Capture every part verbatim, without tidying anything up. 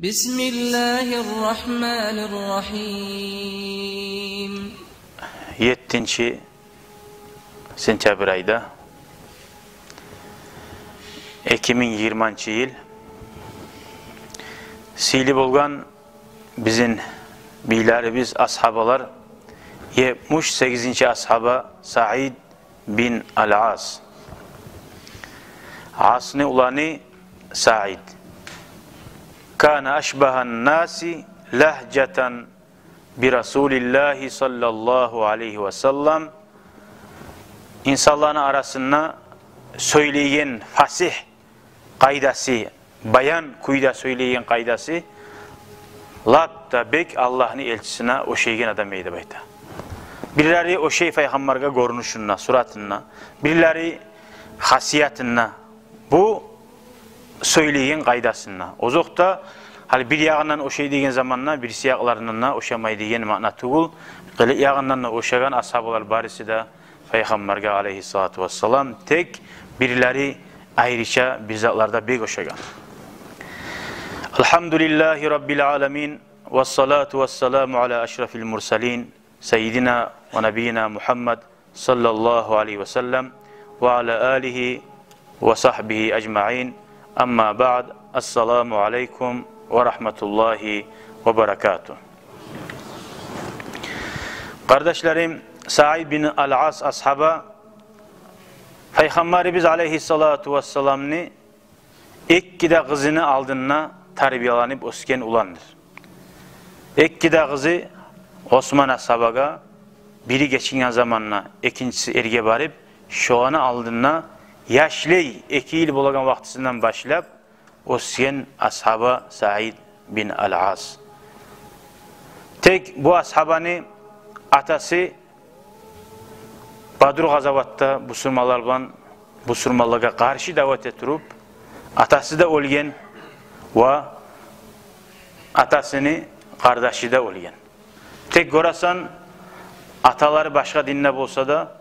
بسم الله الرحمن الرحيم. Еттинчи сентябрь айда, эки минг йигирманчы йыл, сыйлы болгъан бизин бийлерибиз, асгьабалар, етмиш сегизинчи асгьаба Саид бин ал-Ас. Асны уланы Саид. كان أشبه الناس لهجة برسول الله صلى الله عليه وسلم. Инсанланы арасында сёйлейген фасигь къайдасы, баян кюйде сёйлейген къайдасы лап да бек Аллагьны элчисине ошайгъан адам эди деп айта. Бирлери ошай пайхаммаргъа гёрюнюшюнде, суратында, бирлери хасиятында, бу сёйлейген къайдасында. Озокъда, гьали бир ягъындан ошай деген заманда, бирси якъларындан да ошамай деген маъна тюгюл. Къылыкъ ягъындан да ошагъан асгьабалар барысы да пайхаммаргъа, алейгьиссалату вассалам, тек бирлери айрыча бир затларда бек ошагъан. الحمد لله رب العالمين، والصلاة والسلام على أشرف المرسلين، سيدنا ونبينا محمد صلى الله عليه وسلم، وعلى آله وصحبه أجمعين. أما بعد، السلام عليكم ورحمة الله وبركاته. Къардашларым, Саид бин ал-Ас асгьаба пайхаммарыбыз алейгьиссалату вассаламны эки де къызыны алдында тарбияланып оьсген уландыр. Эки де къызы Осман асгьабагъа, бири гечинген заманда, экинчиси эрге барып, шоланы алдында яшлай, эки йыл болагъан вакътисинден башлап оьсген асгьаба Саид бин ал-Ас. Тек бу асгьабаны атасы Бадр къазаватда бусурманлар булан, бусурманлагъа къаршы дават этип туруп, атасы да оьлген ва атасыны къардашы да оьлген. Тек гёресен, аталары башгъа динде болса да,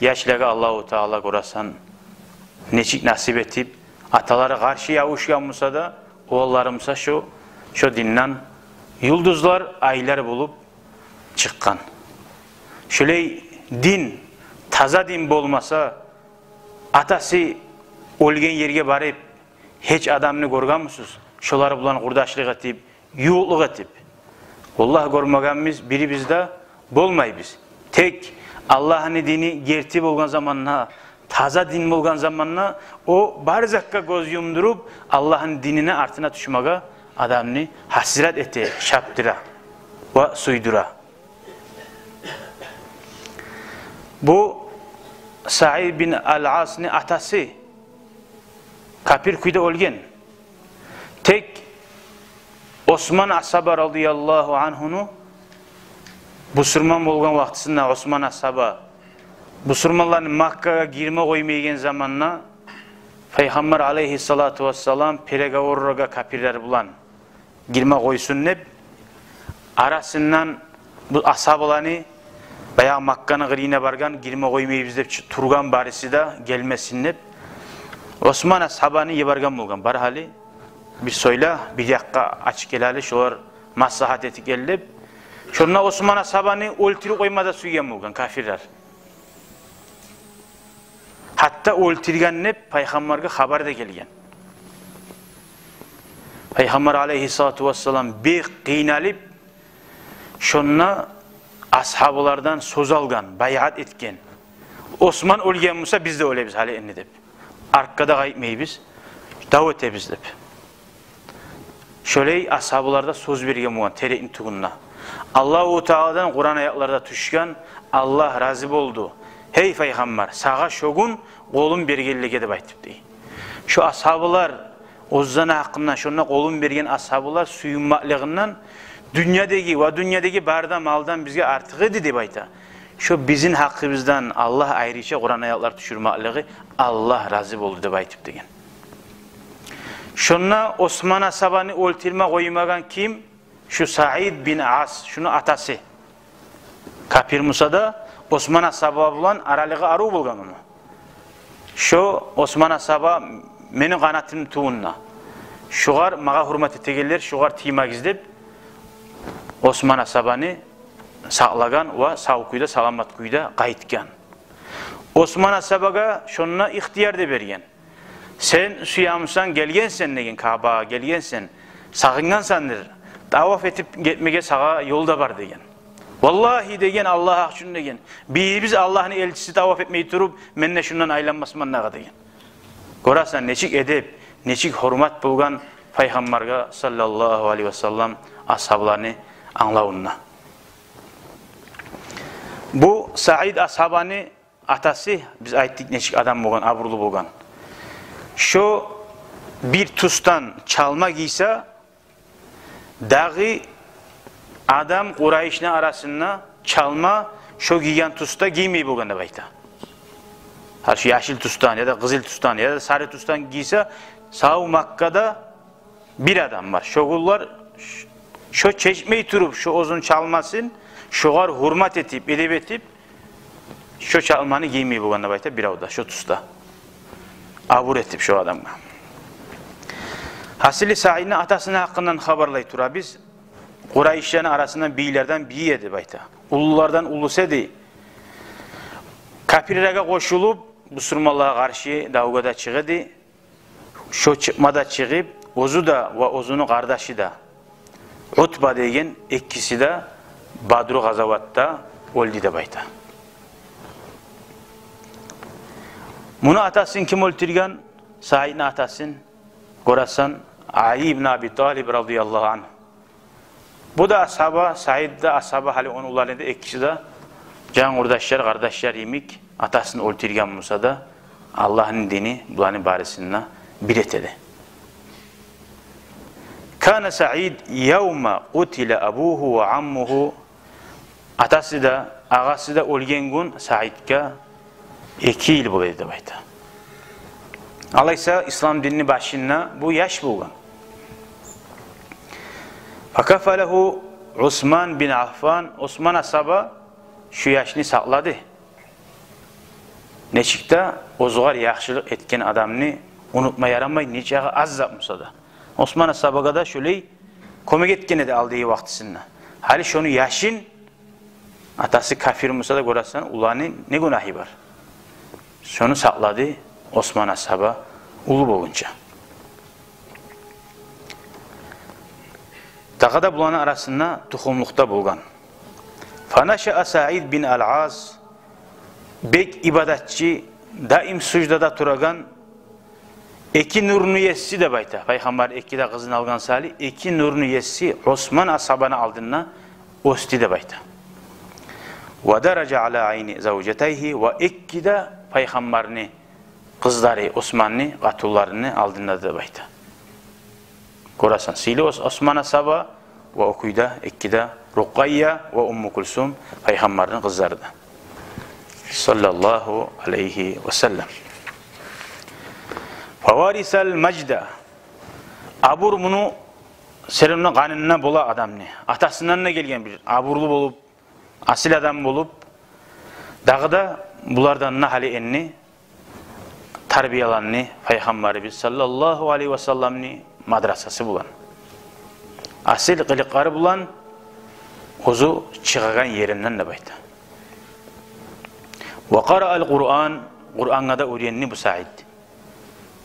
яшлагъа Аллагьу Таала, гёресен, нечик насип этип, аталары къаршы ябушгъан буса да, уланлары буса шо, шо динден юлдузлар, айлар болуп чыкъгъан. Шолай дин, таза дин болмаса, атасы оьлген ерге барып, гьеч адамны гёргенмисиз шолар булан къурдашлыкъ этип, ювукълукъ этип? Валлагь, гёрмегенбиз, бирибиз де болмайбыз. Тек Аллагьны дини герти болгъан заманда, таза дин болгъан заманда, о бар затгъа гёз юмдуруп, Аллагьны динине артына тюшмеге адамны гьасирет эте, шаптыра ва сюйдюре. Бу Саид бин ал-Асны атасы капир кюйде оьлген. Тек Осман асгьаба радияллагьу ангьуну, бусурман болгъан вакътисинде Осман асгьаба, бусурманланы Маккагъа гирме къоймайгъан заманда, Пайхаммар алейгьиссалату вассалам переговорларгъа капирлер булан гирме къойсун деп, арасындан бу асгьабаланы, баягъы Макканы къырыйына баргъан, гирме къоймайбыз деп чы-, тургъан барысы да гелмесин деп, Осман асгьабаны йиберген болгъан. Бар гьали, бир сёйле, бир якъгъа ачып гел гьали, шолар маслагьат этип гел деп. Шонда Осман асгьабаны оьлтюрюп къойма да сюйген болгъан капирлер. Гьатта оьлтюрген деп Пайхаммаргъа хабар да гелген. Пайхаммар алейгьиссалату вассалам бек къыйналып, шонда асгьабалардан сёз алгъан, байъат этген. Осман оьлген буса, биз де оьлебиз гьали энни деп. Артгъа да къайтмайбыз, дав этебиз деп. Шолай асгьабалар да сёз берген болгъан терекни тюбюнде. Аллагьу Тааладан Къуран аятлар да тюшген, Аллагь рази болду. Гьей Пайхаммар, сагъа шо гюн къолун бергенлеге деп айтып дей. Шо асгьабалар, оьзлени гьакъында шонда къолун берген асгьабалар сююнмеклигинден, дюньядагъы ва дюньядагъы бары да малдан бизге артыкъ эди деп айта. Шо бизин гьакъыбыздан Аллагь айрыча Къуран аятлар тюшюрмеклиги, Аллагь рази болду деп айтып деген. Шонда Осман асгьабаны оьлтюрме къоймагъан ким? Шу Саид бин Ас, шуну атасы. Капир буса да, Осман асгьаба булан аралыгъы арив болгъан ону. Шо Осман асгьаба мени къанатым тюбюнде. Шогъар, магъа гьюрмет этегенлер, шогъар тиймегиз деп, Осман асгьабаны сакълагъан ва сав кюйде, саламат кюйде къайтгъан. Осман асгьабагъа шонда ихтияр да берген. «Сен сюемисен, гелгенсен, — деген, — Каабагъа гелгенсен, сагъынгъансандыр, таваф этип гетмеге сагъа ёл да бар», — деген. «Валлагьи, — деген, — Аллагь гьакъ учун, — деген, — бирибиз Аллагьны элчиси таваф этмей туруп, мен де шундан айланмасман дагъы», — деген. Гёресен, нечик эдеп, нечик гьюрмет болгъан Пайхаммаргъа, саллаллагьу алайгьи ва саллам, асгьабаланы англавунда. Бу Саид асгьабаны атасы, биз айтдыкъ, нечик адам болгъан, абурлу болгъан. Шо бир тюсден чалма гийсе, дагъы адам Къурайышны арасында чалма шо гийген тюсде гиймей болгъан деп айта. Гьали шо яшыл тюсден, яда къызыл тюсден, яда сары тюсден гийсе, сав Маккада бир адам бар. Шо гюнлер ш-, шо чечмей туруп, шо оьзюню чалмасын, шогъар гьюрмет этип, эдеп этип, шо чалманы гиймей болгъан деп айта бирев де, шо тюсде. Абур этип шо адамгъа. Гьасили, Саидни атасыны гьакъындан хабарлай турабыз. Къурайышланы арасындан бийлерден бийи эди деп айта. Уллулардан уллусу эди. Капирлеге къошулуп, бусурманлагъа къаршы давгъа да чыгъа эди. Шо чыкъма да чыгъып, оьзю де ва оьзюню къардашы да, Утба деген, экиси де Бадру къазаватда оьлдю деп айта. Муну атасын ким оьлтюрген? Саидни атасын, гёресен, Али ибн Аби Талиб радияллагьу ангьу. Бу да асгьаба, Саид де асгьаба, гьали ону уланы да, экиси де жан къурдашлар, къардашлар йимик, атасын оьлтюрген буса да, Аллагьны дини буланы барысын да бир этеди. Кана Саид явма къутила абугьу ва аммугьу. Атасы да, агъасы да оьлген гюн Саидге эки йыл бола эди деп айта. Алайса, ислам динни башында бу яш болгъан. Факафалагьу Усман бин Аффан, Осман асгьаба шу яшны сакълады. Нечик де оьзюгер яхшылыкъ этген адамны унутма ярамай, нечакъы аз зат буса да. Осман асгьабагъа да шолай кёмек этген эди алдагъы вакътисинде. Гьали шону яшын, атасы капир буса да, гёресен, уланы не гюнагьы бар? Шону сакълады Осман асгьаба уллу болгъунча. Дагъы да буланы арасында тухумлукъда болгъан. Фанашаа Саид бин ал-Ас, бек ибадатчы, даим суждада турагъан, эки нурну еси деп айта. Пайхаммар эки де къызын алгъан саялы, эки нурну еси Осман асгьабаны алдында оьсдю деп айта. Ва даража ала айни завжатайгьи, ва эки де Пайхаммарны къызлары, Османны къатынларыны алдында деп айта. Гёресен, сыйлы Ос-, Осман асгьаба ва о кюйде эки де Рукъайя ва Умму Кулсум, Пайхаммарны къызлары да. Саллаллагьу алайгьи ва саллам. Фаварисал мажда. Абур муну серемне къанында бола адамны. Атасындан да гелген бир абурлу болуп, асил адам болуп, дагъы да булардан да гьали энни тарбияланды Пайхаммарыбыз саллаллагьу алайгьи ва салламны мадрасасы булан. Асил къылыкълары булан, оьзю чыгъагъан еринден деп айта. Ва къараал Къуран, Къурангъа да уьйренди бу Саид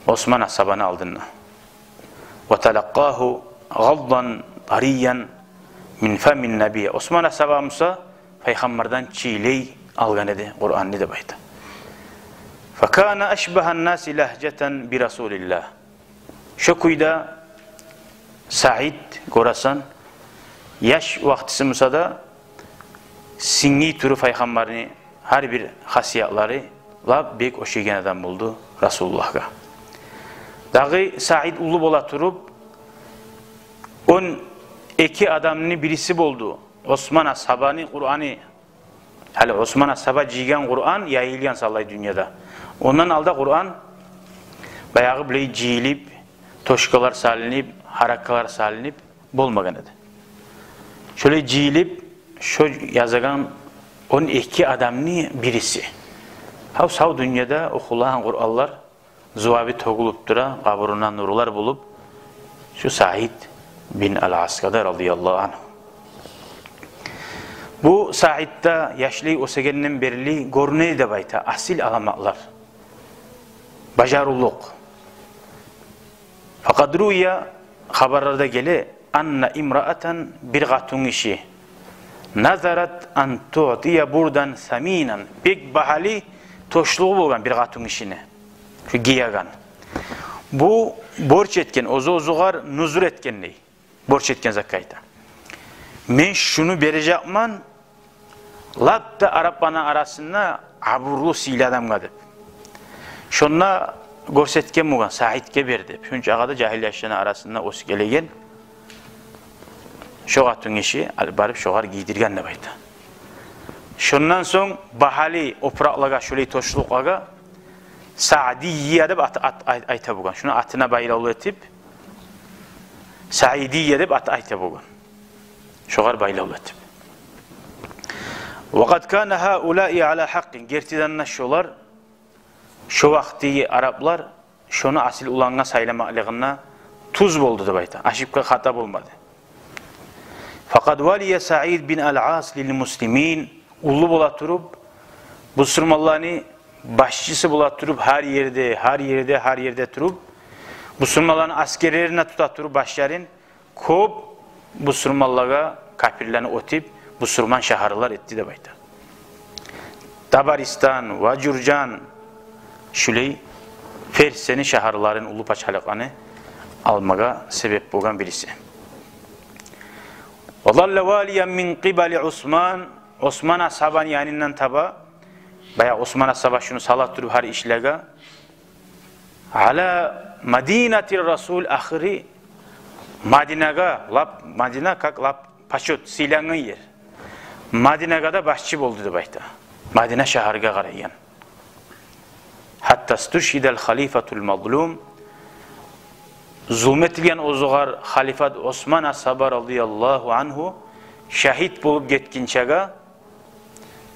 Осман асгьабаны алдында. Ва талакъкъагьу гъаддан тариян мин фамин наби. Осман асгьаба буса Пайхаммардан чийлей алгъан эди Къуранны деп айта. Факана ашбагьан наси лагьжатан би Расулиллагь. Шо кюйде Саид, гёресен, яш вакътиси буса да, сингий туруп Пайхаммарны гьар бир хасиятлары, лап бек ошайгъан адам болду Расулуллагьгъа. Дагъы Саид уллу бола туруп, он эки адамны бириси болду Осман асгьабаны Къураны. Гьали Осман асгьаба жыйгъан Къуран яйылгъан саялы дюньяда. Ондан алда Къуран баягъы булай жыйылып, точкалар салынып, гьаракалар салынып болмагъан эди. Шолай жыйылып, шо язагъан он эки адамны бириси. Гьав, сав дюньяда охулагъан Къуранлар зувабы тёгюлюп тура, къабурундан нурлар болуп, Шу Саид бин ал-Асгъа да, радияллагьу ангьу. Бу Саидде яшлай оьсегенден берли гёрюне деп айта асил аламатлар. Бажарывлукъ. Факъад руия, хабарларда геле, анна имраатан, бир къатынгиши, назарат ан туътия бурдан саминан, бек багьалы тошлугъу болгъан бир къатынгишини, шу гиеген. Бу борч этген, оьзю-оьзюгер нузур этген дей. Борч этген затгъа айта: «Мен шуну бережекмен лап да арапланы арасында абурлу, сыйлы адамгъа», — деп. Шонда гёрсетген болгъан Саидге бер деп. Шунчагъа да жагьил яшланы арасында оьсюп гелеген. Шо къатынгиши алып барып шогъар гийдирген деп айта. Шондан сонг багьалы опуракълагъа, шолай тошлукълагъа Саадия деп ат, ат, ай-, айта болгъан. Шуну атына байлавлу этип, Саидия деп ат айта болгъан. Шогъар байлавлу этип. Ва къад кана гьаулаи ала гьакъкъин. Гертиден де шолар, шо вакътиги араплар шону асил улангъа сайламакълыгъында тюз болду деп айта. Ошибка, хата болмады. Факъад валия Саид бин ал-Ас лил муслимин. Уллу бола туруп, бусурманланы башчысы бола туруп, гьар ерде, гьар ерде, гьар ерде туруп, бусурманланы асгерлерин тута туруп башларын, кёп бусурманлагъа капирлени оьтюп, бусурман шагьарлар этди деп айта. Табаристан ва Журжан, шулай Персияны шагьарларын, уллу пачалыкъланы алмагъа себеп болгъан бириси. Ва залла валиян мин къибали Усман, Осман асгьабаны янындан таба, баягъы Осман асгьаба шуну сала туруп гьар ишлеге, ала мадинати Расул, ахыры Мадинагъа, лап Мадина, как лап почёт, сыйлангъан ер. Мадинагъа да башчы болду деп айта. Мадина шагьаргъа къарайгъан. Гьатта стушгьидал халифатул мазлум, зулму этилген оьзюгер халифат Осман асгьаба, радияллагьу ангьу, шагьит болуп гетгинчеге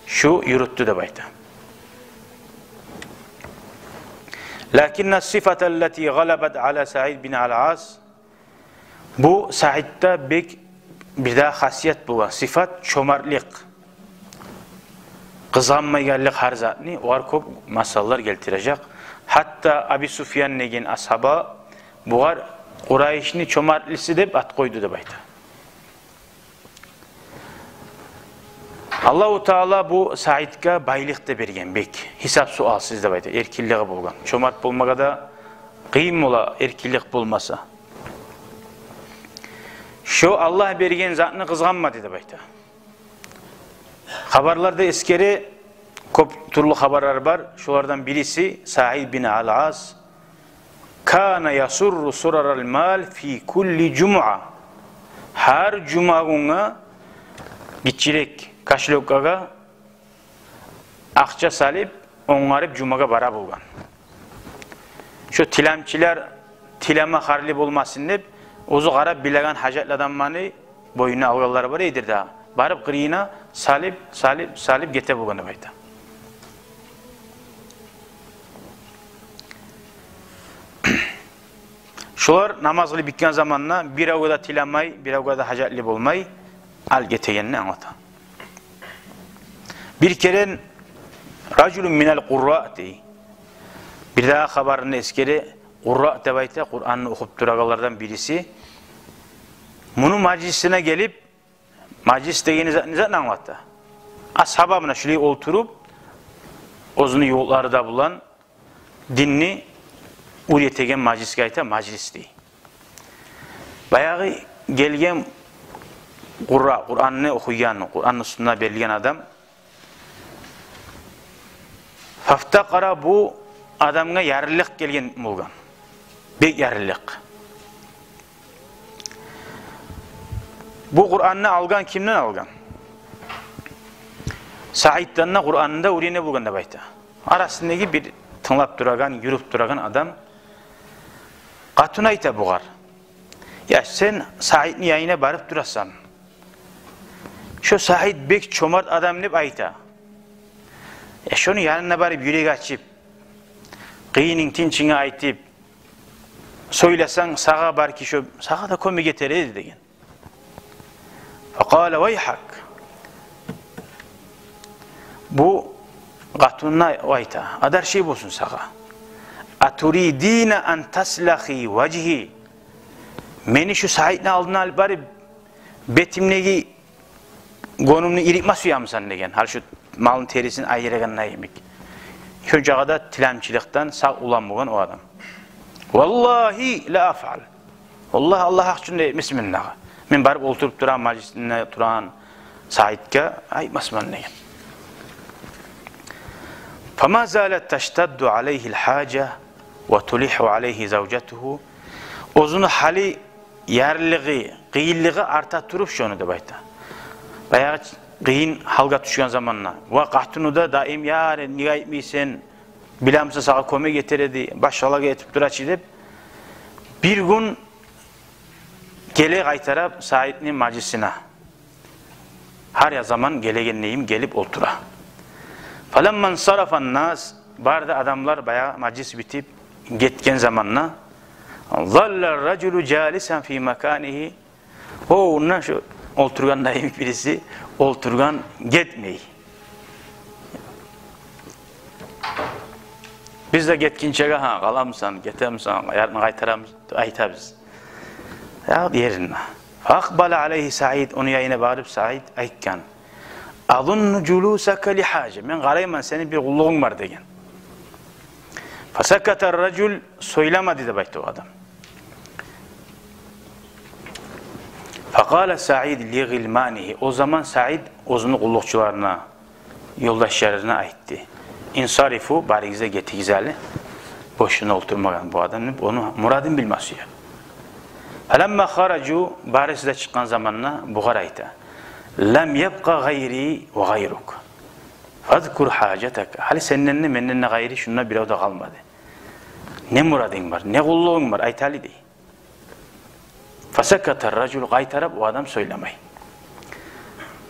шу юрютдю деп айта. Лакинна сифата аллати гъалабат ала Саид бин ал-Ас, бу Саидде бек бир дагъы хасият болгъан сифат — чомартлыкъ. Къызгъанмайгъанлыкъ гьар затны, огъар кёп масаллар гелтирежек. Гьатта Аби Суфьян деген асгьаба бугъар Къурайышны чомартлысы деп ат къойду деп айта. Аллагьу Таала бу Саидге байлыкъ да берген бек, гьисап-суалсыз деп айта, эркинлиги болгъан. Чомарт болмагъа да къыйын бола, эркинлик болмаса. Шо Аллагь берген затны къызгъанмады деп айта. Хабарларда эсгере, кёп тюрлю хабарлар бар. Шолардан бириси, Саид бин ал-Ас кана ясурру сурарал мал фи кулли жумуа. Гьар жума гюнге гиччирек кошелёкгъа акъча салып, онгарып, жумагъа бара болгъан. Шо тиламчылар тилама гьарли болмасын деп, оьзю къарап билеген гьажатлы адамланы бойнуна алгъанлар бар эди дагъы. Барып къырыйына салып, салып, салып гете болгъан деп айта. Шолар намаз къылып битген заманда биревге де тиламай, биревге де гьажатлы болмай алып гетегенни англата. Бир керен ражулун минал къурра дей. Бир дагъы хабарында эсгере, къурра деп айта, Къуранны охуп турагъанлардан бириси. Муну мажлисине гелип, мажлис дегени зат, не затны англата? Асгьаба муна шулай олтуруп, оьзюню ювукълары да булан динни уьйретеген мажлисге айта мажлис дей. Баягъы гелген къурра, Къуранны охуйгъан, Къуранны уьстюнде берилген адам, фафтакъара, бу адамгъа ярлылыкъ гелген болгъан. Бек ярлылыкъ. Бу Къуранны алгъан, кимден алгъан? Саидден де Къуранны да уьйрене болгъан деп айта. Арасындагъы бир тынглап турагъан, юрюп турагъан адам. Къатын айта бугъар: «Я, сен Саидни янына барып турасан. Шо Саид бек чомарт адам деп айта. Я, шону янына барып, юрек ачып, къыйынынг, тынчынг айтып, сёйлесенг, сагъа, балики, шо сагъа да кёмек этер эди», — деген. Факъала: «Вайхак». Бу къатынгъа айта: «Адаршай болсун сагъа. Атуридина ан таслахи важгьи? Мени шу Саидни алдына алып барып, бетимдеги гёнюмню иритме сюемисен?» — деген. Гьали шу малны терисин айырагъанда йимик. Шо чакъы да тиламчылыкъдан сав уланмагъан о адам. «Валлагьи ла афъал. Валлагь, Аллагь гьакъ учун да этмесмен дагъы. Мен барып олтуруп турагъан, мажлисинде турагъан Саидге айтмасман», — деген. Фама залат таштадду алайгьил гьажа ва тулигьу алайгьи завжатугьу. Оьзюню гьали ярлылыгъы, къыйынлыгъы арта туруп шону, деп айта. Баягъы къыйын гьалгъа тюшген заманда. Ва къатыны да даим: «Яр, неге айтмайсан? Билемисен, сагъа кёмек этер эди, башгъалагъа этип тура чы», — деп. Бир гюн геле къайтарып Саидни мажлисине. Гьар я заман гелегенде йимик гелип олтура. Фаламма ансарафан нас, бары да адамлар баягъы мажлис битип гетген заманда, залла ражулу жалисан фи маканигьи. О, ондан шо олтургъанда йимик бириси олтургъан, гетмей. Биз де гетгинчеге: «Гьа, къаламысан, гетемисен, ярны къайтарамысан?» — деп айтабыз. Я, ерине. Факъбала алайгьи Саид, ону янына барып Саид айтгъан: «Азунну жулусака ли гьажа. Мен къарайман, сени бир къуллугъунг бар», — деген. Фасаката ражул, сёйлемеди деп айта о адам. Факъала Саид ли гъилманигьи. О заман Саид оьзюню къуллукъчуларына, ёлдашларына айтды: «Инсарифу, барыгъыз да гетигиз гьали. Бошуна олтурмагъан бу адам», — деп, ону мурадын билме сюе. Фаламма харажу, барысы да чыкъгъан заманда бугъар айта: «Лам ябкъа гъайри ва гъайрук. Фазкур гьажатака. Гьали сенден де, менден де къайры шунда бирев де къалмады. Не мурадынг бар, не къуллугъунг бар, айт гьали», — дей. Фасаката ражул, къайтарып о адам сёйлемей.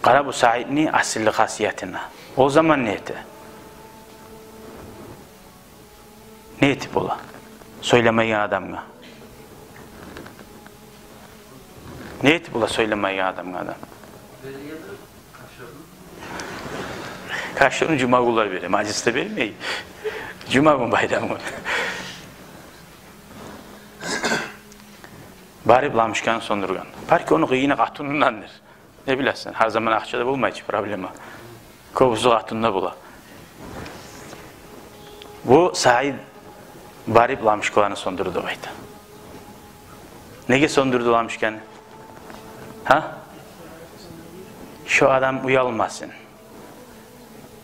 Къара бу Саидни асил хасиятына. О заман не эте? Не этип бола сёйлемейген адамгъа? Не этип бола сёйлемейген адамгъа адам? Каширни жума гюнлер бере, мажлисде бермей. Жума гюн, байрам гюн. Барып лампочканы сёндюрген. Балики, ону къыйыны къатынындандыр. Не билесен, гьар заман акъча да болмай чы проблема. Кёбюсю къатында бола. Бу Саид барып лампочкаланы сёндюрдю деп айта. Неге сёндюрдю лампочканы? Гьа? Шо адам уялмасын.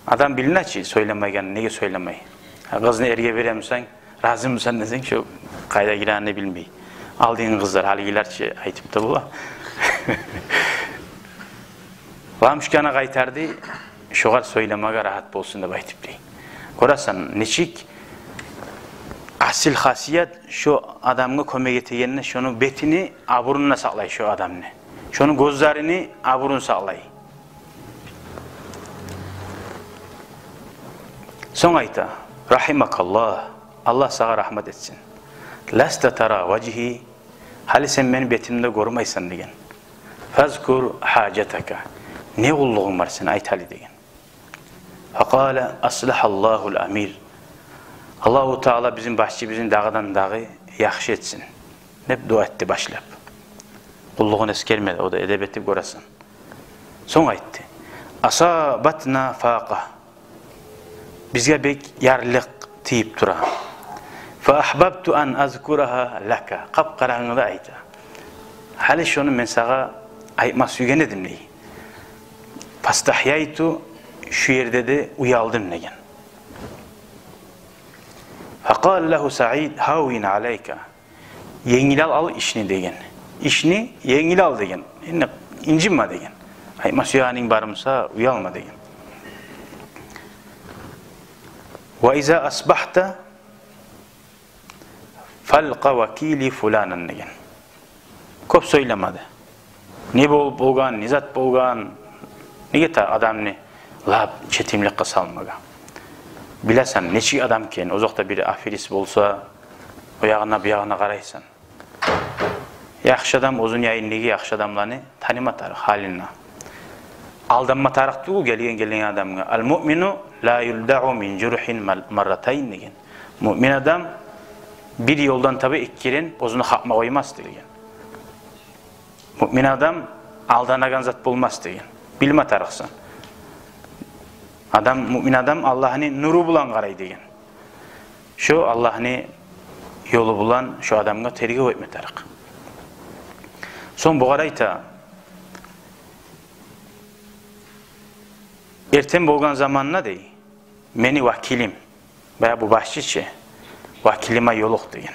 Адам билине чи сёйлемейгенни, неге сёйлемей. Гьа, къызны эрге беремисен, разимисен десенг, шо къайда гирегенни билмей. Алдынгъы къызлар, гьалигилер чи айтып да бола. Лампочканы къайтарды, шогъар сёйлемеге рагьат болсун деп айтып дей. Гёресен, нечик асил хасият, шо адамгъа кёмек этегенде шону бетини абурун да сакълай шо адамны. Шону гёзлерини абурун сакълай. Сонг айта: «Рагьимакаллагь, Аллагь сагъа рагьмат этсин. Ласта тара важгьи, гьали сен мени бетимни де гёрмейсен», — деген. «Фазкур гьажатака, не къуллугъунг бар сени, айт гьали», — деген. Факъала: «Аслагьаллагьул амир. Аллагьу Таала бизин башчыбызны дагъыдан-дагъы яхшы этсин», — деп дуа этди башлап. Къуллугъун эсгермеди, о да эдеп этип, гёресен. Сонг айтды: «Асабатна факъа. Бизге бек ярлылыкъ тийип тура. Фа агьбабту ан азкурагьа лака». Къап-къарангыда айта. «Гьали шону мен сагъа айтма сюйген эдим», — дей. «Фастагьяйту, шу ерде де уялдым», — деген. Факъала лагьу Саид: «Гьаввин алайка. Енгил ал, ал ишни», — деген. «Ишни енгил ал», — деген. «Энни инжинме», — деген. «Айтма сюегенинг бармыса, уялма», — деген. «Ва иза асбагьта фалкъа вакили фуланан», — деген. Кёп сёйлемеди. Не болуп болгъан, не зат болгъан, неге та адамны лап четимликге салмагъа. Билесен, нечик адам экен, озокъда, бир аферист болса, О ягъына, бу ягъына къарайсан. Яхшы адам оьзюню янындагъы яхшы адамланы таныма тарыкъ, гьалына. Алданма тарыкъ тюгюл гелген, гелген адамгъа. «Ал-муъмину ла юлдагъу мин журхин мар-, марратайн», — деген. Муъмин адам бир ёлдан таба эки керен оьзюн хапма къоймас деген. Муъмин адам алданагъан зат болмас деген. Билме тарыкъсан. Адам, муъмин адам Аллагьны нюрю булан къарай деген. Шо Аллагьны ёлу булан шо адамгъа тергев этме тарыкъ. Сонг бугъар айта: «Эртен болгъан заманда, — дей, — мени вакилим, баягъы бу башчы чы, вакилима ёлукъ», — деген.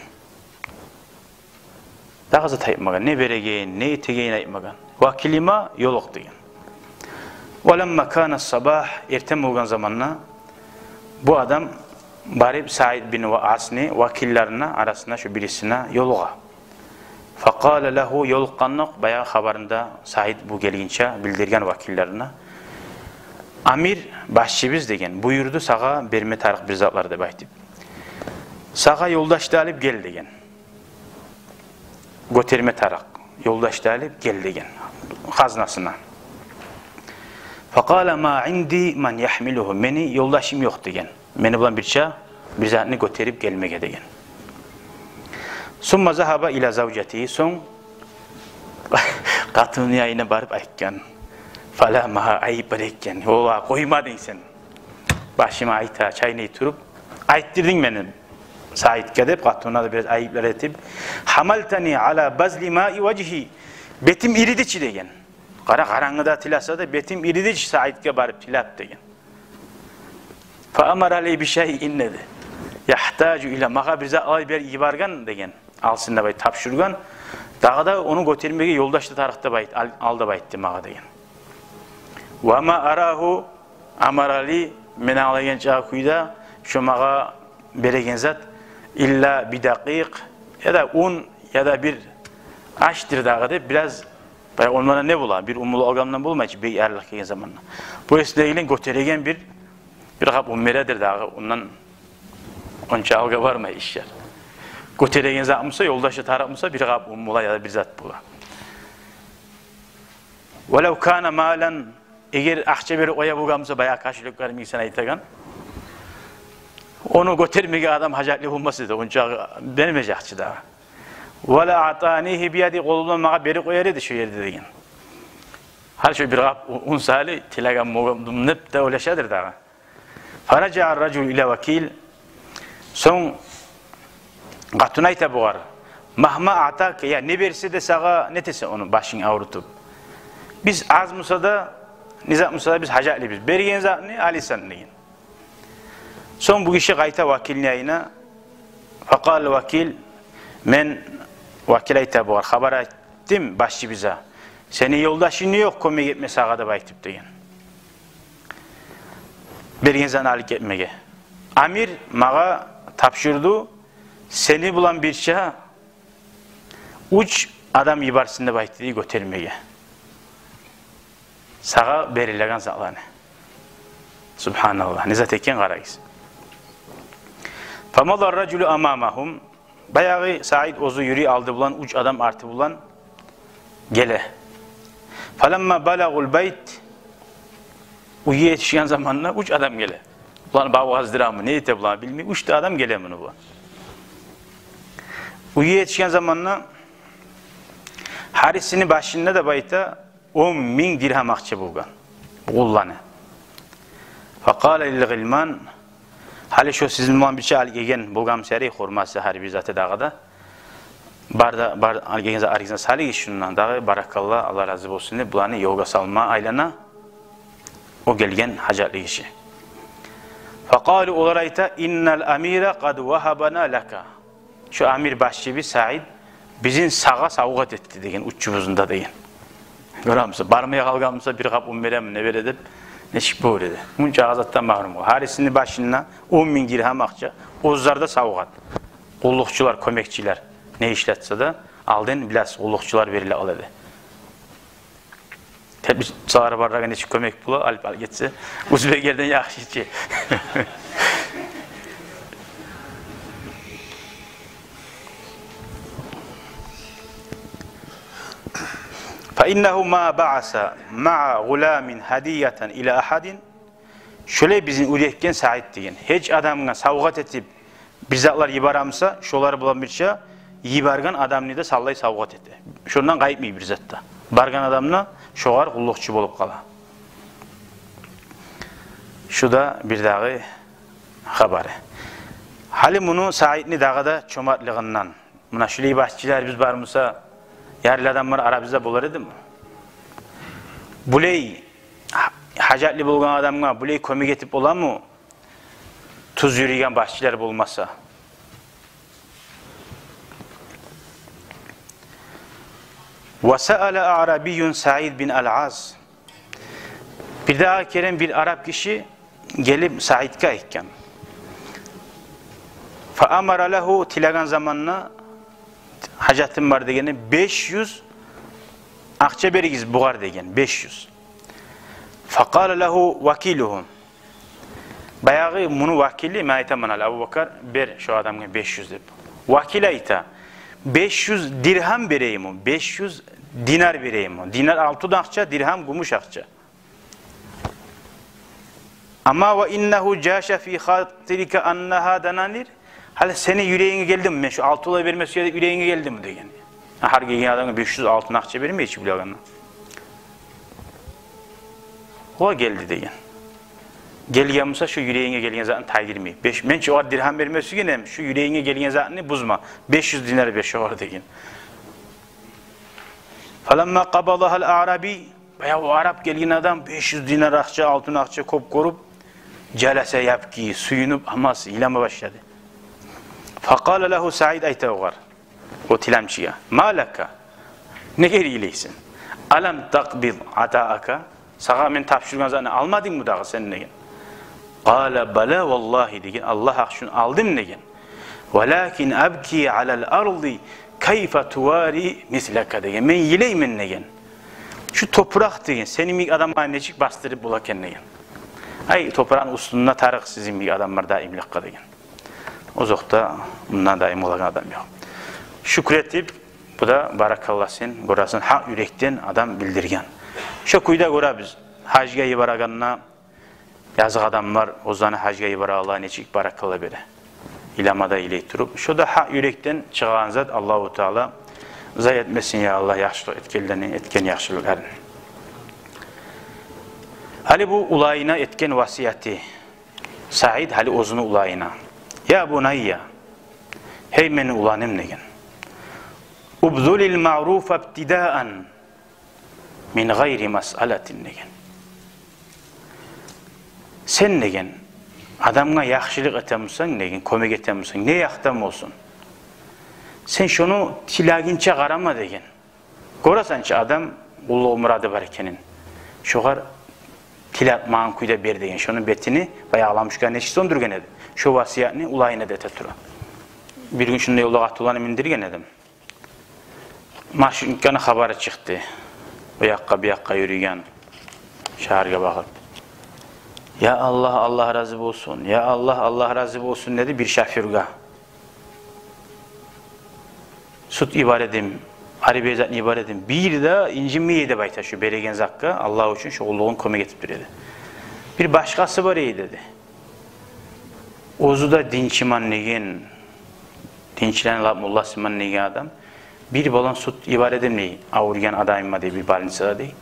Дагъы зат айтмагъан, не береген, не этегенин айтмагъан. «Вакилима ёлукъ», — деген. «Ва ламма кана сабагь», эртен болгъан заманда бу адам барып Саид бин Ва-, Асны вакилларыны арасында шо бирисине ёлугъа. «Факъала лагьу», ёлукъгъандокъ, баягъы хабарында Саид бу гелгинче билдирген вакиллерине: «Амир, башчыбыз, — деген, — буюрду сагъа берме тарыкъ бир затлар деп айтып. Сагъа ёлдаш да алып гел, — деген. — Гётерме тарыкъ ёлдаш да алып гел, — деген, — хазнасына». «Факъала ма инди ман яхмилугьу», мени ёлдашым ёкъ деген, мени булан бирче бир затны гётерип гелмеге деген. «Сумма загьаба ила завжатигьи», сонг къатынны янына барып айтгъан. «Фаламагьа», айып бар экен. «Ола, къоймадынг сен. Башыма айта, чайнай туруп, айтдырдынг мени Саидге», — деп, къатынына да бираз айыплар этип. «Гьамалтани ала базли маи важгьи», бетим иридичи деген. Къара, къарангыда тилесе де, бетим иридичи Саидге барып тилеп деген. «Фаамара ли би шайин», — деди. «Яхтажу ила», магъа бир зат алып бер йиберген деген. Алсын деп айтып тапшургъан. Дагъы да ону гётермеге ёлдаш да тарыкъ деп айт-, ал, ал деп айтды магъа деген. «Ва ма арагьу амара ли», мен англагъан чакъы кюйде шо магъа береген зат, «илла би дакъикъ», яда ун, яда бир ашдыр дагъы деп, бираз, баягъы, ондан не бола, бир ун булан алгъандан болмай чы, бек ярлыкъ гелген заманда. Бу эсдегилен гётереген бир, бир къап ун бередир дагъы, ондан онча алгъа бармай ишлер. Гётереген зат буса, ёлдашы тарыкъ буса, бир къап ун бола яда бир зат бола. «Валав кана малан», эгер акъча берип къоя болгъан буса, баягъы кошелёклер мисал айтагъан, ону гётермеге адам гьажатлы болмас эди, онча бермежек чи дагъы. «Вала аътанигьи би яди», къолу булан магъа берип къояр эди шо ерде деген. Гьали шо бир къап ун саялы тилеген болмадым деп де ойлашадыр дагъы. «Фаражаа ар-ражулу ила вакил». Сонг къатын айта бугъар: «Магьма аътака, я не берсе де сагъа, не этесен ону, башынг аврутуп? Биз аз буса да, не зат буса да биз гьажатлыбыз. Берген затны аласан», — деген. Сонг бу гиши къайта вакилни янына. «Факъала вакил», мен, вакил айта бугъар, хабар айт дим башчыбызгъа, сени ёлдашынг ёкъ кёмек этме сагъа деп айтып деген. Берген затны алып гетмеге. Амир магъа тапшурду, сени булан бирче уьч адам йиберсин деп айтды гётермеге сагъа берилеген затланы. Субгьаналлагь, не зат экен, къарагъыз. «Фамада ар-ражулу амамагьум». Баягъы Саид оьзю юрюй алды булан, уьч адам арты булан геле. «Фаламма балагъул байт». Уьйге етишген заманда уьч адам геле. Буланы бавгъаздырамы, не эте буланы билмей, уьч де адам геле муну булан. Уьйге етишген заманда гьарисини башында да, байта, он минг диргьам акъча болгъан. Къулланы. «Факъала лил гъилман». Гьали шо сизин булан бирче алып гелген болгъан сери, хурмасы, гьар бир заты дагъы да. Бар да, бар, алып гелген зат, алып гелген зат салыгъыз шундан дагъы, баракалла, Аллагь рази болсун деп, буланы ёлгъа салма айлана о гелген гьажатлы гиши. «Факъалу», олар айта: «Иннал амира къад вагьабана лака». Шо амир башчыбыз Саид бизин сагъа савгъат этди деген, уьчюбюзню де деген. Гёремисен, бармай къалгъан буса, бир къап ун береми, не бере деп, нечик болур эди. Мунча затдан магьрюм къалгъан. Гьарисини башында он минг диргьам акъча, оьзлер де савгъат. Къуллукъчулар, кёмекчилер не ишлетсе де, алдын билесиз, къуллукъчулар бериле къала эди. Теплицалар барлагъа нечик кёмек бола, алып, алып гетсе, узбек ерден яхшы чы. فإنه ما بعث مع غلام هدية إلى أحد. Шолай бизин уьйретген Саид деген. Гьеч адамгъа савгъат этип бир затлар йиберемсе, шолар булан бирче йиберген адамны да саллай савгъат эте. Шондан къайтмай бир зат да. Баргъан адам да шогъар къуллукъчу болуп къала. Шу да бирдагъы хабары. Гьали муну Саидни дагъы да чомартлыгъындан. Муна шулай башчыларыбыз бар буса, ярлы адамлар арабызда болар эдими? Булай гьа-, гьажатлы болгъан адамгъа булай кёмек этип боламы? Тюз юрюйген башчылар болмаса. وسأل أعرابي سعيد بن العاص. Бирдагъы керен бир арап гиши гелип Саидге айтгъан. فأمر له, тилеген заманда, гьажатым бар дегенде, беш юз акъча беригиз бугъар деген, беш юз. فقال له وكيله. Баягъы муну вакили, мен айтаман гьали, Абубакар, бер шо адамгъа беш юз деп. Вакил айта, беш юз диргьам берейимми, беш юз динар берейимми? Динар алтын акъча, диргьам гюмюш акъча. أما وإنه جاش في خاطرك أنها دنانير. Гьали сени юрегинге гелдими, мен шо алтынлар бермеге сюе деп юрегинге гелдими деген. Гьар гелген адамгъа беш юз алтын акъча бермей чи булагъанна. О гелди деген. Гелген буса, шо юрегинге гелген затны тайдырмай. Беш, мен чи огъар диргьам бермеге сюйгенмен, шо юрегинге гелген затны бузма. Беш юз динар бер шогъар деген. فلما قبضها الأعرابي, баягъы о арап гелген адам беш юз динар акъча, алтын акъча кёп гёрюп, جلس يبكي, сююнюп, амас йылама башлады. فقال له سعيد, айта огъар, о тиламчыгъа: ما لك, неге йылайсан? ألم تقبض عطاءك, сагъа мен тапшургъан затны алмадынгмы дагъы сен деген. قال بلى والله, деген, Аллагь гьакъ учун алдым деген. ولكن أبكي على الأرض كيف تواري مثلك, деген. Мен йылайман деген. Шу топуракъ деген, сени йимик адамланы нечик басдырып бола экен деген. Ай, топуракъны уьстюнде тарыкъ сизин йимик адамлар даимликге деген. Озокъда, мундан даим болагъан адам ёкъ. Шюкюр этип, бу да баракалла сен, гёресен, гьакъ юрекден адам билдирген. Шо кюйде гёребиз, гьажгъа йиберегенде, языкъ адамлар оьзлени гьажгъа йиберегенлеге нечик баракалла бере. Йылама да йылай туруп. Шо да гьакъ юрекден чыгъагъан зат, Аллагьу Таала зай этмесин, я Аллагь, яхшылыкъ этгенлени, этген яхшылыкъларын. Гьали бу уланына этген васияты. Саид гьали оьзюню уланына. يا بني, гьей мени уланым деген. ابذل المعروف ابتداء من غير مسألة, деген. Сен, деген, адамгъа яхшылыкъ этемисен, деген, кёмек этемисен, не якъдан болсун, сен шону тилегинче къарама, деген. Гёресен чи, адам къуллугъу, мурады бар экенин. Шогъар тилемеген кюйде бер, деген. Шону бетини баягъы лампочканы нечик сёндюрген эди, шо васиятны уланына да эте тура. Бир гюн шунда ёлда къатынланы миндирген эдим. Маршрутканы хабары чыкъды. О якъгъа, бу якъгъа юрюйген, шагьаргъа багъып. «Я Аллагь, Аллагь рази болсун, я Аллагь, Аллагь рази болсун», — деди бир шофёргъа. Сют йибер эдим, ари бир затны йибер эдим. Бир де инжинмей эди деп айта, шо береген затгъа, Аллагь учун шо къуллугъун кёмек этип тура эди. Бир башгъасы бар эди, деди. Оьзю де динчимен деген, динчилени лап мулласыман деген адам. Бир баллон сют йибер эдим, дей, авруйгъан адамыма, дей, бир больницада, дей.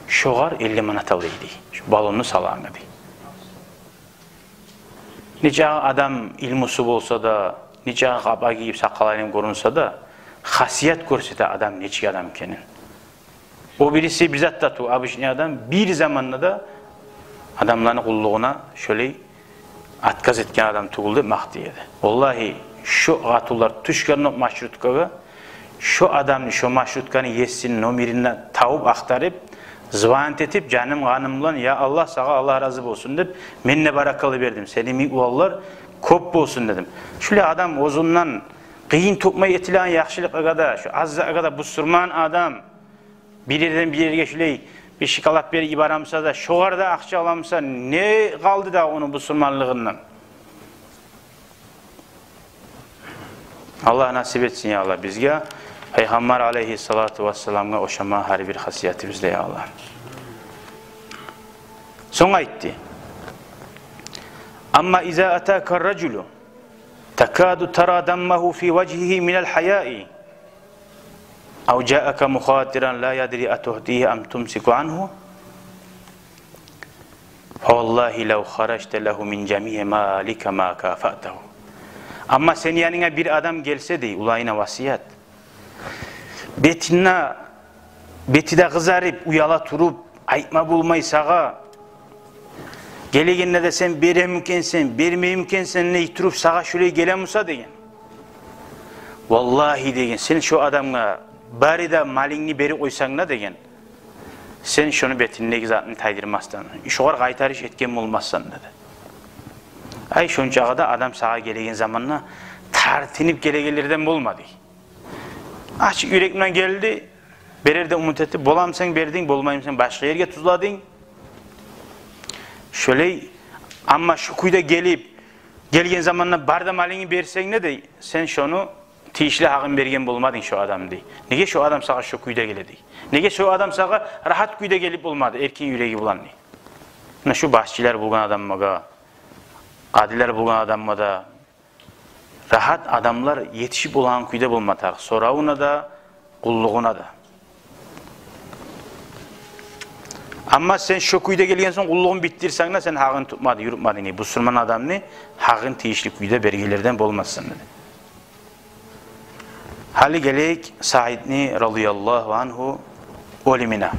Шогъар элли манат алай, дей, шо баллонну салагъангъа, дей. Нечакъы адам илмусу болса да, нечакъы къапа гийип, сакъалы гёрюнсе де, хасият гёрсете адам нечик адам экенин. О бириси бир зат да тюгюл, обычный адам, бир заманда да адамланы къуллугъуна шолай отказ этген адам тюгюл деп макътай эди. Валлагьи, шо къатынлар тюшген о маршруткагъа, шо адамны, шо маршрутканы есини номерин тапып, ахтарып, звонить этип, жаным-къаным булан: «Я Аллагь, сагъа Аллагь рази болсун», — деп, мен де баракалла бердим. «Сени йимик уланлар кёп болсун», — дедим. Шолай адам оьзюнден къыйын тапмай этилеген яхшылыкъгъа да, шо аз затгъа да бусурман адам бир ерден бир ерге шолай бир шоколад берип йиберемсе де, шогъар да акъча аламса, не къалды да ону бусурманлыгъындан? Аллагь насип этсин, я Аллагь, бизге Пайхаммар алайгьиссалату вассаламгъа ошама гьар бир хасиятыбызда, я Аллагь. Сонг айтды: «Амма иза атака ражулу такаду тара даммагьу фи важгьигьи минал гьаяи, ав жаака мухатиран ла ядри атуътигьи ам тумсику ангьу, фаваллагьи лав харажта лагьу мин жамиъи малика ма кафатагьу». Амма сени янынга бир адам гелсе, дей, уланына васият, бетине, бети де къызарып, уяла туруп, айтма болмай сагъа, гелегенде де сен беремикенсен, бермеймикенсен дей туруп, сагъа шолай геле буса, деген. Валлагьи, деген, сен шо адамгъа бары да малынгны берип къойсанг да, деген, сен шону бетиндеги затны тайдырмасдан, шогъар къайтарыш этген болмассан, деди. Ай, шончагъа да адам сагъа гелеген заманда тартынып гелегенлерден болма, дей. Ачыкъ юрек булан гелди, берер деп умут этип, боламысан бердинг, болмаймысан башгъа ерге тюзлединг. Шолай, амма шо кюйде гелип, гелген заманда бары да малынгны берсенг де, дей, сен шону тийишли гьакъын берген болмадынг шо адамны, дей. Неге шо адам сагъа шо кюйде геле, дей? Неге шо адам сагъа рагьат кюйде гелип болмады, эркин юреги булан, дей? Муна шу башчылар болгъан адамгъа, къадилер болгъан адамгъа да, рагьат адамлар етишип болагъан кюйде болма тарыкъ соравуна да, къуллугъуна да. Амма сен шо кюйде гелген сонг къуллугъун битдирсенг де, сен гьакъын тутмадынг, юрютмединг, дей, бусурман адамны гьакъын тийишли кюйде бергенлерден болмассан, деди. Гьали гелейик Саидни, радияллагьу ангьу, оьлюмюне.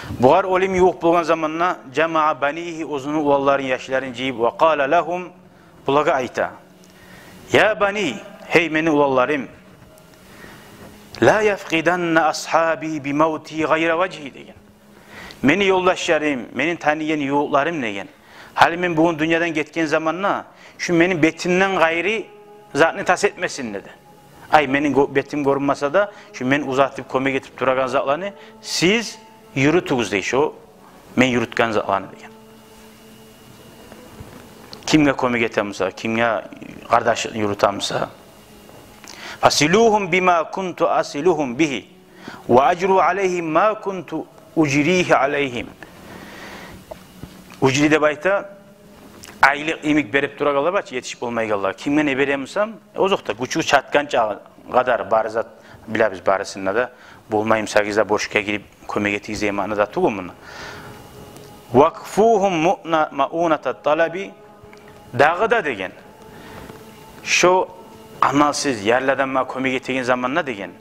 Бугъар оьлюм ювукъ болгъан заманда жамаа банийгьи, оьзюню уланларын, яшларын жыйып, ва къала лагьум, булагъа айта: «Я бани, гьей мени уланларым, ла яфкъиданна асгьаби би мавти гъайра важгьи», — деген. Мени ёлдашларым, мени таныгъан ювукъларым, деген, гьали мен бугюн дюньядан гетген заманда шу мени бетимден къайры затны тас этмесин, деди. Ай, мени гё-, бетим гёрюнмесе де, шу мен узатып, кёмек этип турагъан затланы сиз юрютюгюз, дей, шо мен юрютген затланы, деген. Кимге кёмек эте буса, кимге къардашлыкъ юрюте буса. «Фасилугьум бима кунту асилугьум бигьи, ва ажру алайгьим ма кунту ужригьи алайгьим». Ужри деп айта, айлыкъ йимик берип турагъанлар бар чы, етишип болмайгъанлар. Кимге не бере бусам, э, озокъда, гючю чатгъанча къадар бары зат билебиз, барысында да болмай бусагъыз да борчгъа гирип кёмек этигиз деген маънада тюгюл муна. «Вакфугьум муъна-, маъуната талаби», дагъы да, деген, шо амалсыз, ярлы адамгъа кёмек этеген заманда, деген,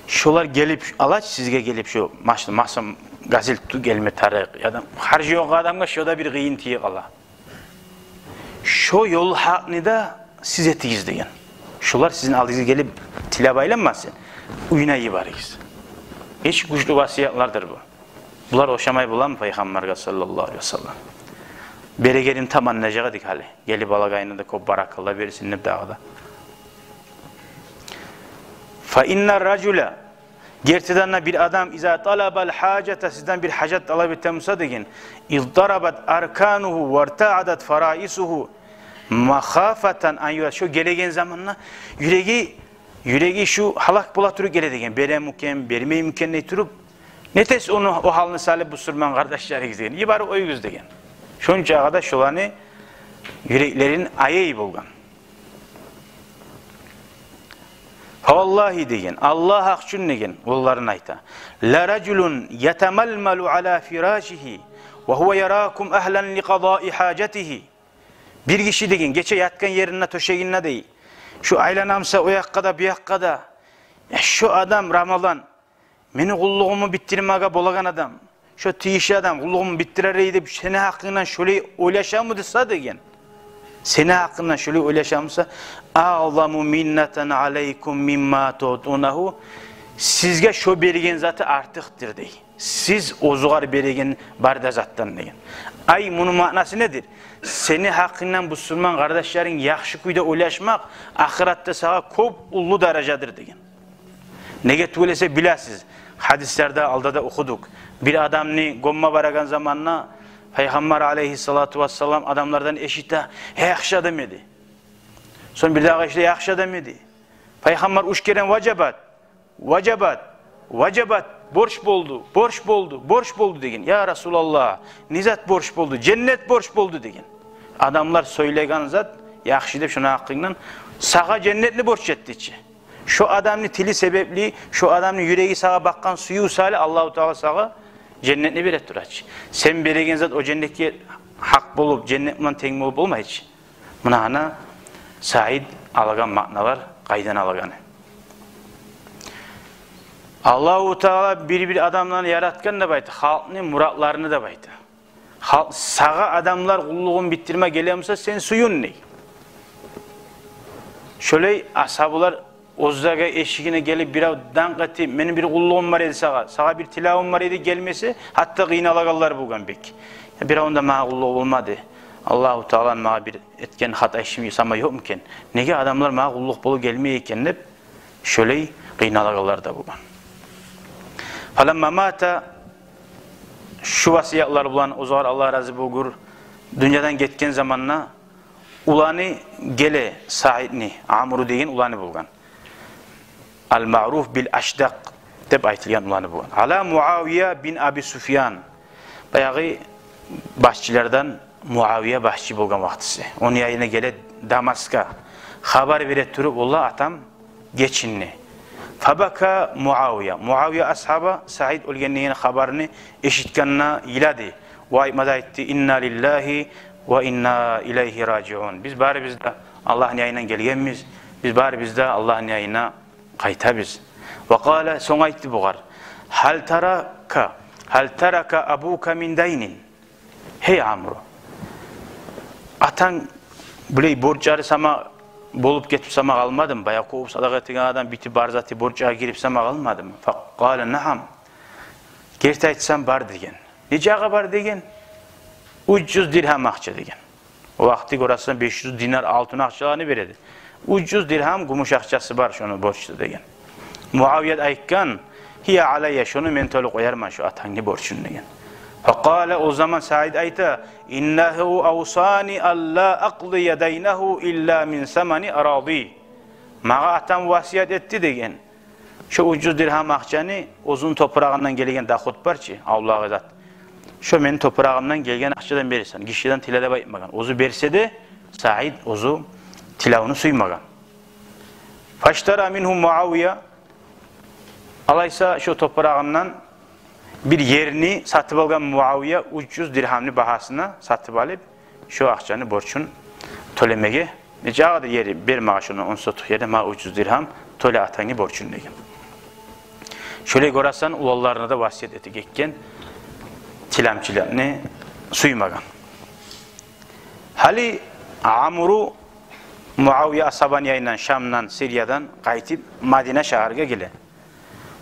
шолар гелип, алач сизге гелип, шо маш-, масум газил тутуп гелме тарыкъ, яда харжы ёкъ адамгъа шо да бир къыйын тийип къала. Шо ёл гьакъны да сиз этигиз, деген. Шолар сизин алдыгъызгъа гелип тилеп айланмасын, уьюне йиберигиз. Нечик гючлю васиятлардыр бу. Булар ошамай боламы Пайхаммаргъа, саллаллагьу алайгьи ва саллам? Берегенин таманлажакъ эдик гьали. Гелип алагъанына да кёп баракалла берсин деп дагъы да. «Фа инна ражула», гертиден де бир адам, «иза талабал гьажата», сизден бир гьажат талап эте буса, деген, «издарабат арканугьу вартаадат фараисугьу махафатан ан ю-», шо гелеген заманда юреги, юреги шу гьалак бола туруп геле, деген, беремикен, бермеймикен дей туруп. Нетесиз ону о гьалны салып бусурман къардашларыгъыз, деген, йиберип къоюгъуз, деген. Шончагъа да шоланы юреклерин аягъы болгъан. «Фаваллагьи», деген, Аллагь гьакъ учун, деген, уланларына айта, «ла ражулун ятамалмалу ала фирашигьи ва гьува яракум агьлан ли къадаи гьажатигьи». Бир гиши, деген, гече ятгъан еринде, тёшегинде, дей, шо айлана буса о якъгъа да, бу якъгъа да, я, шо адам, Рамазан, мени къуллугъумну битдирмеге болагъан адам, шо тийишли адам къуллугъумну битдирер эди деп сени гьакъынгдан шолай ойлашамы буса, деген, сени гьакъынгдан шолай ойлашамы буса, «агъзаму миннатан алайкум мимма туътунагьу», сизге шо берген заты артыкъдыр, дей, сиз оьзюгер береген бары да затдан, деген. Ай, муну маънасы недир? Сени гьакъынгдан бусурман къардашларынг яхшы кюйде ойлашмакъ ахыратда сагъа кёп уллу даражадыр, деген. Неге тюгюл эсе, билесиз, гьадислерде алда да охудукъ. Бир адамны гёмме барагъан заманда Пайхаммар алайгьиссалату вассалам адамлардан эшите: «Гьей, яхшы адам эди». Сонг бирдагъы эшите: «Яхшы адам эди». Пайхаммар уьч керен «Важабат, важабат, важабат, борч болду, борч болду, борч болду» деген. «Я Расулаллагь, не зат борч болду?» «Женнет борч болду» деген. Адамлар сёйлеген зат яхшы деп шону гьакъындан, сагъа женнетни борч этди чи. Шо адамны тили себепли, шо адамны юреги сагъа бакъгъан сююв саялы Аллагьу Таала сагъа женнетни бере тура чы. Сен береген зат о женнетге гьакъ болуп, женнет булан тенг болуп болмай чы. Муна гьана Саид алагъан маъналар къайдан алагъаны. Аллагьу Таала бир-бир адамланы яратгъан деп айта, халкъны муратларыны деп айта. Халкъ, сагъа адамлар къуллугъун битдирме геле буса, сен сююн дей. Шолай асгьабалар оьзлеге эшигине гелип, бирев данг этип: «Мени бир къуллугъум бар эди сагъа, сагъа бир тилавум бар эди, гелмесе», гьатта къыйналагъанлар болгъан бек. «Я, биревню де магъа къуллугъу болмады. Аллагьу Тааланы магъа бир этген хата ишим сама ёкъму экен? Неге адамлар магъа къуллукъ болуп гелмей экен?» деп, шолай къыйналагъанлар да болгъан. Фаламма мата, шу васиятлар булан оьзюгер Аллагь рази болгъур, дюньядан гетген заманда уланы геле Саидни, Амру деген уланы болгъан. Ал-Маъруф бил Ашдакъ деп айтылгъан уланы болгъан. Ала Муавия бин Аби Суфьян. Баягъы башчылардан Муавия башчы болгъан вакътиси. Ону янына геле Дамаскъгъа. Хабар бере туруп: «Валлагь, атам гечинди». Фабака Муавия. Муавия асгьаба Саид оьлгенлигини хабарны эшитгенде йылады. Ва айтма да айтды: «Инна лиллагьи ва инна илайгьи ражиун». Биз барыбыз да Аллагьны янындан гелгенбиз, биз барыбыз да Аллагьны янына къайтабыз. Ва къала, сонг айтды бугъар: «Гьал тарака, гьал тарака абука мин дайнин?» Гьей Амру, атанг булай борчлары сама болуп гетип сама къалмадымы? Баягъы кёп садагъа этеген адам битип, бар заты борчгъа гирип сама къалмадымы? Факъала: «Наам». «Герти айтсам, бар», — деген. «Нечакъы бар?» — деген. «Уьч юз диргьам акъча», — деген. О вакъти, гёресен, беш юз динар алтын акъчаланы береди. «Уьч юз диргьам гюмюш акъчасы бар шону борчда», — деген. Муавия айтгъан: «Гьия алайя, шону мен тёлеп къоярман, шо атангны борчун», — деген. Факъала, о заман Саид айта: «Иннагьу авсани алла акъдия дайнагьу илла мин самани аради». «Магъа атам васият этди, — деген, — шо уьч юз диргьам акъчаны, оьзюню топурагъындан гелген доход бар чы, авлагъы зат, шо мени топурагъымдан гелген акъчадан бересен, гишиден тиле», — деп айтмагъан. Оьзю берсе де, Саид оьзю тилевню сюймеген. Фаштара мингьу Муавия. Алайса, шо топурагъындан бир ерни сатып алгъан Муавия, уьч юз диргьамны багьасына сатып алып, шо акъчаны борчун тёлемеге. «Нечакъы да ери, бер магъа шону он сотукъ ерни, магъа уьч юз диргьам, тёле атангны борчун», — деген. Шолай, гёресен, уланларына да васият этип гетген, тиламчылыкъны сюймеген. Гьали Амру Муавия асгьабаны янындан, Шамдан, Сириядан къайтып, Мадина шагьаргъа геле.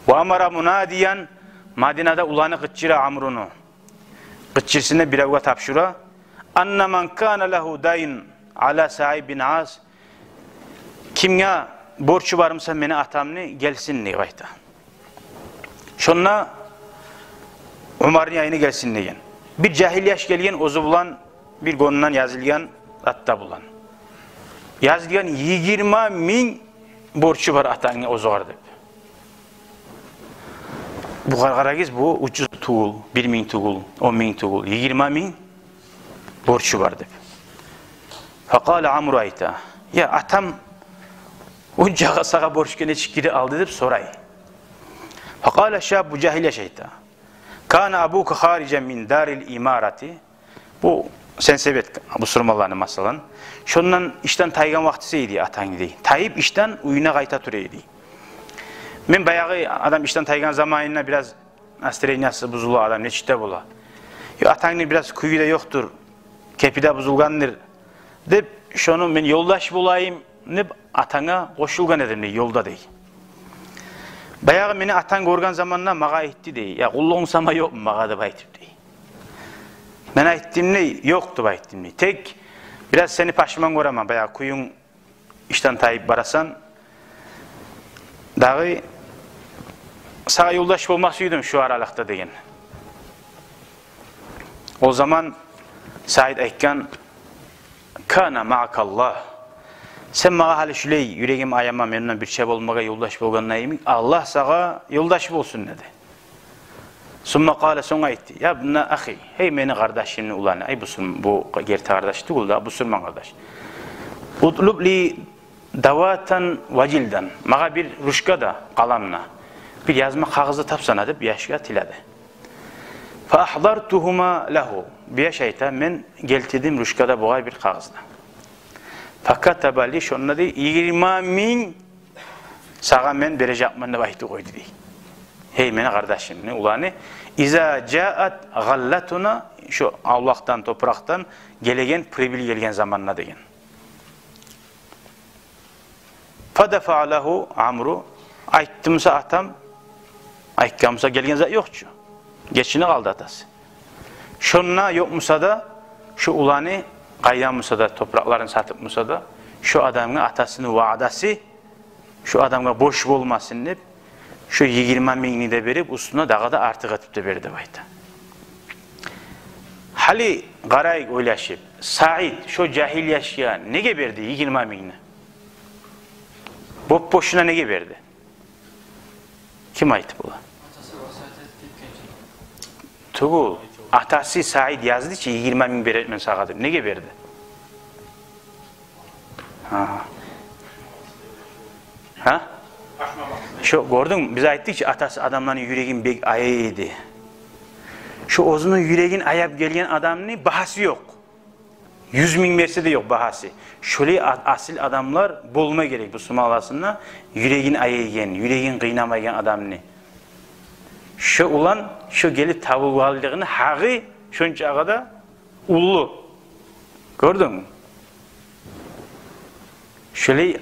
Ва амара мунадиян, Мадинада уланы къычыра Амруну. Къычырсын деп биревге тапшура. Анна ман кана лагьу дайн ала Саид бин Ас. Кимге борчу бар буса мени атамны, гелсин деп айта. Шонда Умарны янына гелсин деген. Бир жагьил яш гелген, оьзю булан бир гёнден язылгъан атта булан. Язылгъан: «Йигирма минг борчу бар атангны оьзюгер», — деп. Бугъар къарагъыз, бу уьч юз тюгюл, бир минг тюгюл, он минг тюгюл, йигирма минг борчу бар деп. Факъала Амру, айта: «Я, атам ончакъы сагъа борчгъа нечик гире алды?» — деп сорай. Факъала шаб, бу жагьил яш айта: «Кана абука хариджан мин дарил имарати». Бу сенсовет бусурманланы, масала. Шондан ишден тайгъан вакътиси эди атангны, дей. Тайып ишден уьюне къайта тура эди. Мен баягъы адам ишден тайгъан заманында бираз настроениясы бузула адам, нечик де бола. Ё, атангны бираз кюю де ёкъдур, кепи де бузулгъандыр деп, шону мен ёлдаш болайым деп атанга къошулгъан эдим, дей, ёлда, дей. Баягъы мени атанг гёрген заманда магъа айтды, дей: «Я, къуллугъунг сама ёкъму магъа?» — деп айтып, дей. Мен айтдым, дей: «Ёкъ», — деп айтдым, дей. «Тек бираз сени пашман гёремен, баягъы кююнг ишден тайып барасан. Дагъы сагъа ёлдаш болма сюйдюм шу аралыкъда», — деген. О заман Саид айтгъан: «Кана маъакаллагь». «Сен магъа гьали шулай юрегим аяма, мен булан бирче болмагъа ёлдаш болгъанда йимик, Аллагь сагъа ёлдаш болсун», — деди. Сумма къала, сонг айтды: «Я ибна ахи, гьей мени къардашымны уланы», ай, бусурм-, бу герти къардаш тюгюл да, бусурман къардаш. «Утлуб ли давтаран ва жилдан, магъа бир ручка да, къалам да, бир язма къагъыз да тапсана», — деп яшгъа тиледи. «Фа агьдартугьума лагьу», бу яш айта: «Мен гелтирдим ручка да, бугъар бир къагъыз да. Фа катаба ли, шонда, дей, йигирма минг сагъа мен бережекмен деп айтып къойду, дей. Гьей мени къардашымны уланы, иза жаат гъаллатуна, шо авлакъдан, топуракъдан гелеген прибыль гелген заманда», — деген. Фадафаа лагьу Амру, айтды буса атам, айтгъан буса, гелген зат ёкъ чу. Гечинип къалды атасы. Шонда ёкъ буса да, шо уланы къайдан буса да, топуракъларын сатып буса да, шо адамгъа атасыны ваъдасы, шо адамгъа бош болмасын деп, шо йигирма мингни де берип, уьстюне дагъы да артыкъ этип де берди деп айта. Гьали къарайыкъ ойлашып, Саид шо жагьил яшгъа неге берди йигирма мингни? Боп-бошуна неге берди? Ким айтып бола? Тюгюл, атасы Саид язды чы, йигирма минг беремен сагъа деп. Неге берди? Гьа. Гьа? Шо, гёрдюнгмю, биз айтдыкъ чы, атасы адамланы юрегин бек аяй эди. Шо оьзюню юрегин аяп гелген адамны багьасы ёкъ. Юз минг берсе де ёкъ багьасы. Шолай а-, асил адамлар болма герек бусурман арасында, юрегин аяйгъан, юрегин къыйнамайгъан адамны. Шо улан шо гелип табылгъанлыгъыны гьакъы шончакъы да уллу. Гёрдюнгмю? Шолай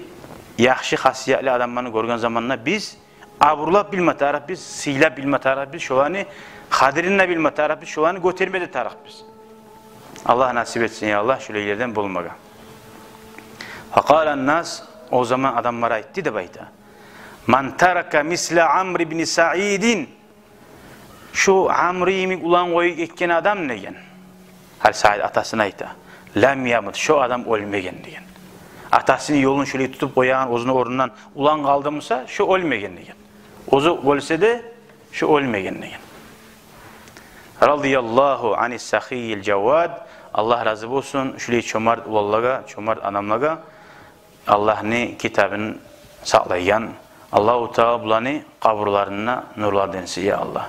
яхшы хасиятлы адамланы гёрген заманда биз абурлап билме тарыкъбыз, сыйлап билме тарыкъбыз, шоланы къадирин де билме тарыкъбыз, шоланы гётерме де тарыкъбыз. Аллагь насип этсин, я Аллагь, шолайлардан болмагъа. Факъала нас, о заман адамлар айтды деп айта: «Ман тарака мисла Амр ибн Саидин». Шо Амру йимик улан къоюп гетген адам, деген. Гьали Саид атасына айта. «Лам ямут», шо адам оьлмеген, деген. Атасыны ёлун шолай тутуп къоягъан, оьзюню орнундан улан къалды буса, шо оьлмеген, деген. Оьзю оьлсе де, шо оьлмеген, деген. Радияллагьу анис сахийил жавад. Аллагь рази болсун шолай чомарт уланлагъа, чомарт адамлагъа. Аллагьны китабын сакълайгъан. Аллагьу Таала буланы къабурларына нурлар денсин, я Аллагь.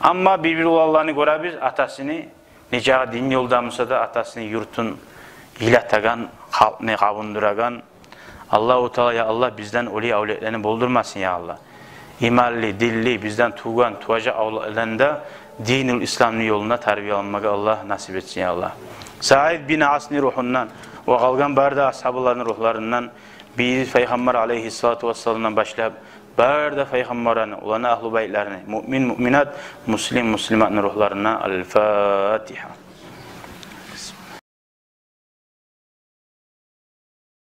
Амма бир-бир уланланы гёребиз, атасыны нечакъы дин ёлда буса да, атасыны юртун йылатагъан, халкъны къабундурагъан. Аллагьу Таала, я Аллагь, бизден олай авлетлени болдурмасын, я Аллагь. Иманлы, динли, бизден тувгъан, туважакъ авлетлени де динул исламны ёлунда тарбияланмагъа Аллагь насип этсин, я Аллагь. Саид бин Асны ругьундан ва къалгъан бары да асгьабаланы ругьларындан, бийиси Пайхаммар алейгьиссалату вассаламдан башлап, бары да пайхаммарланы уланы, агьлу байтланы, муъмин, муъминат, муслим, муслиматны ругьларына. Аль-Фатигьа.